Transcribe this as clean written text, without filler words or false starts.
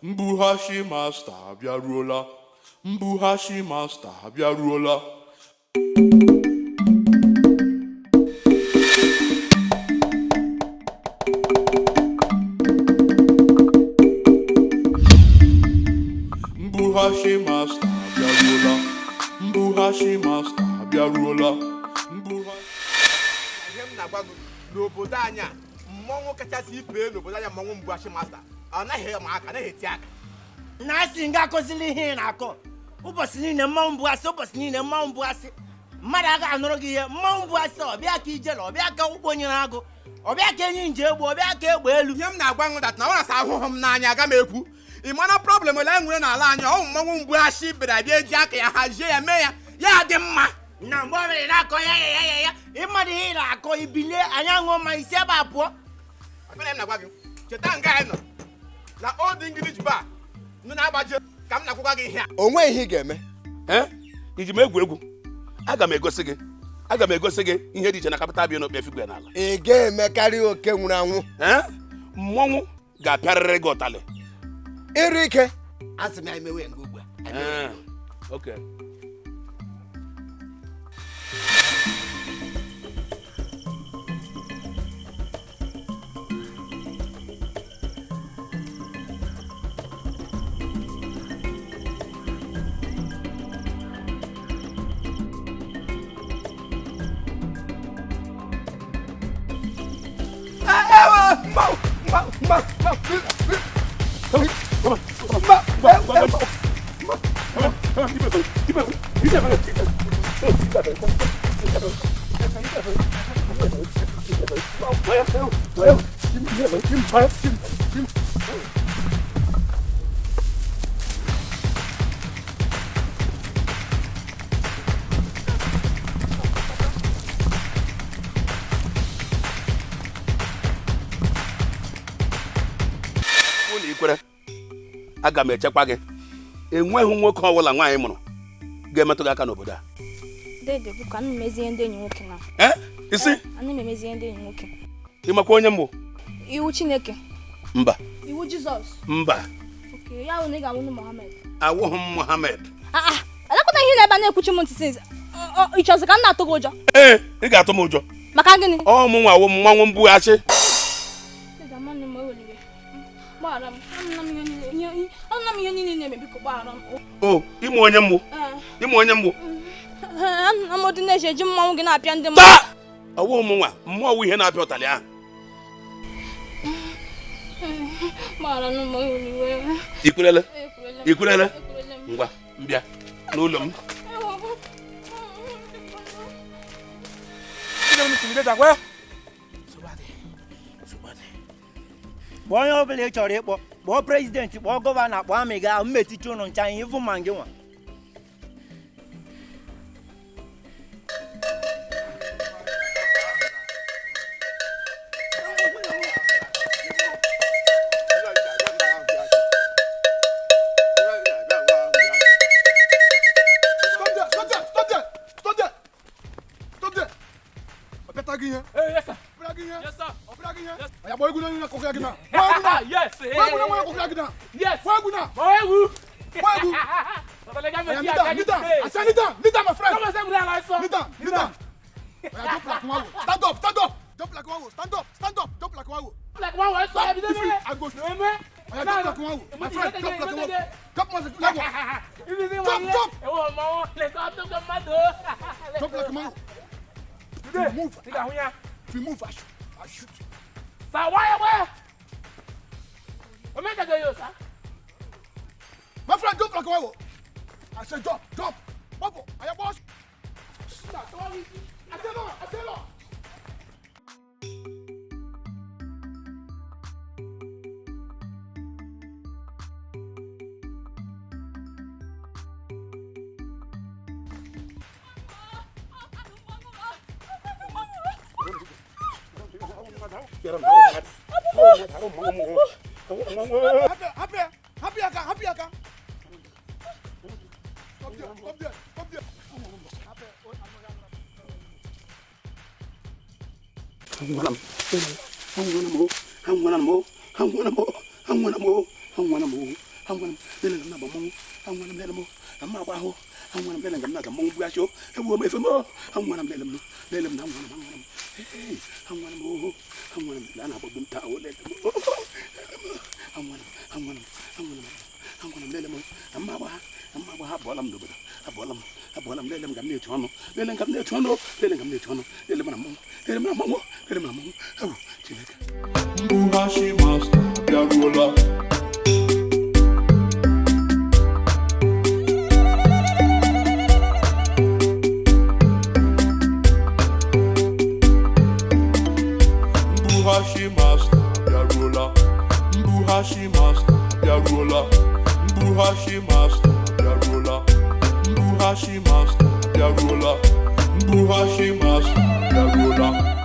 Mbughachi masta abịaruola. Mbughachi masta abịaruola. Mbughachi masta abịaruola. Mbughachi masta abịaruola. Mbughachi Ihe m na-agwa gị, n'obodo anyị a, mmọnwụ kachasị ibe n'obodo anyị, mmọnwụ Mbughachi masta, ọ naghị ama aka, anaghị eti aka. Na asị nga akọzili ihe ị na-akọ ụbọchị niile, mmanwụ mbụasị, ụbọchị niile mmanwụ mbụasị. Mmadụ agaghị anụrụ gị ihe mmanwụ mbụasị. Ọbịa ka ijele, ọbịa ka ụkpọ nyere agụ, ọbịa ka enyi nje egbe, ọbịa ka egbe elu. Ihe m na-agwa gị that na ọ na-asa ahụhụ m n'anya, aga m ekwu. Ị mana problem ole nwere n'ala anyị? Ọ mmọnwụ Mbughachi bịara bịa eji aka ya hazie ya, mee ya ya dị mma. Na mgbe ọbụla ị na-akọ ya ya ya ya, ịmadụ ihe ị na-akọ, ibilie anyị aṅụọ ma isi ebe a pụọ. Akpịrị m na-agwa gị, cheta nga anyị nọ na Old English Bar nọ na-agbaje ka m na-akwụkwa gị ihe a. O nweghị ihe ị ga-eme. Ee, iji m egwu egwu? Aga m egosi gị, aga m egosi gị ihe dị iche na capital bi n'okpe figwe n'ala. Ị ga-emekarị oke nwụrụ anwụ. Ee, mmọnwụ ga-apịarịrị gị ụtalị. Ịrụ ike. Asị m ya emewe nga ugbu a. Ee, okay. Ụlọ ikwere, aga m echekwa gị. Enweghị nwoke ọbụla nwaanyị mụrụ ga-emetụ gị aka n'obodo a. Dede, biko, ana m emezi ihe ndị enyi nwoke na. Ee, isi. Ana m emezi ihe ndị enyi nwoke. Ịmakwa onye mbụ? Iwu Chineke. Mba. Iwu Jizọs. Mba. Okay, ya hụ na ị ga-anwụ Mohammed. Awụghị m Mohammed. Ah ah, elekọta ihe na-ebe a na-ekwuchi m ntị since. Ị chọzị ka m na-atụ gị ụjọ? Ee, ị ga-atụ m ụjọ. Maka gịnị? Ọ mụ nwa awụ m mmanwụ mbughachi. Dede, amanụ m eweliwe. Gbaghara m. Anụla m ihe niile, anụla m ihe niile na-eme, biko gbaghara m. O, ịmụ onye mbụ? Ee. Ịmụ onye mbụ? Anụla m ụdị na-eji eji mmanwụ gị na-apịa ndị mmadụ. Taa, ọwụ m nwa mmụọ wụ ihe na-apịa ụtalị ahụ. Gbaghara m eweliwe. Ikwelele? Ekwurele m. Ikwelele? Ekwurele m. Ngwa, mbịa n'ụlọ m. Kpọọ onye ọbụla ị chọrọ ịkpọ, kpọọ president, kpọọ governor, kpọọ amị gị ahụ mmetichi ụnụ ncha ihe ịfụ ma gị nwa. Stop there! Stop there! Stop there! Stop there! Stop there! Ọpịata gị ihe. Yes, sir. Ọpịata gị ihe. Yes, sir. Ọpịata gị ihe. Ọya gbaa egwu na onye na-akụkọ gị na. Gbaa egwu na. Yes. Gbaa egwu na onye na-akụkọ gị na. Yes. Gbaa egwu na. Gbaa egwu. Gbaa egwu. Oya, kneel down, kneel down. I say kneel down, kneel down, my friend. Come on, say we Kneel down, kneel down. Oya, jump like one. Stand up, stand up. Jump like one. Stand up, stand up. Jump like one. Like one one. Stop. If you, I go. Oya, jump like one. My friend, jump like one. Jump like one. Jump, jump. Jump like one. If you move, if you move, I shoot. I shoot. Sir, why? My friend, jump like one. I said jump, jump. Bubble, I am boss. I tell you, I tell you. Happy, happy, happy, happy, happy. Stop there, stop there, stop there. Anwụọla m, anwụọla m, anwụọla m, anwụọla m, anwụọla m, anwụọla m, Anwụrụ m, lele nga m na-agba mmọnwụ. Anwụrụ m, lele m, na m agba ahụ. Anwụrụ m, lele nga m na-aga mmọnwụ mbughachi o. Ewuo m efe m o. Anwụrụ m, lele m, lele m na anwụrụ m, anwụrụ m. Ee, anwụrụ m o. Anwụrụ m, a na-agbagbu m taa o, lele m o. Lele m, anwụrụ m, anwụrụ m, anwụrụ m, anwụrụ m, lele m, na m agba ha, na m agba ha, abụọla m n'obodo, abụọla m, abụọla m, lele m ga m na-etu ọnụ, lele nga m na-etu ọnụ, lele nga m na-etu ọnụ, lele m na mmọnwụ, lele m na mmọnwụ, lele m na mmọnwụ. Ewu, Chineke. Mbughachi masta abịaruola. Mbughachi masta abịaruola. Mbughachi masta abịaruola. Mbughachi masta abịaruola. Mbughachi masta abịaruola. Mbughachi masta abịaruola.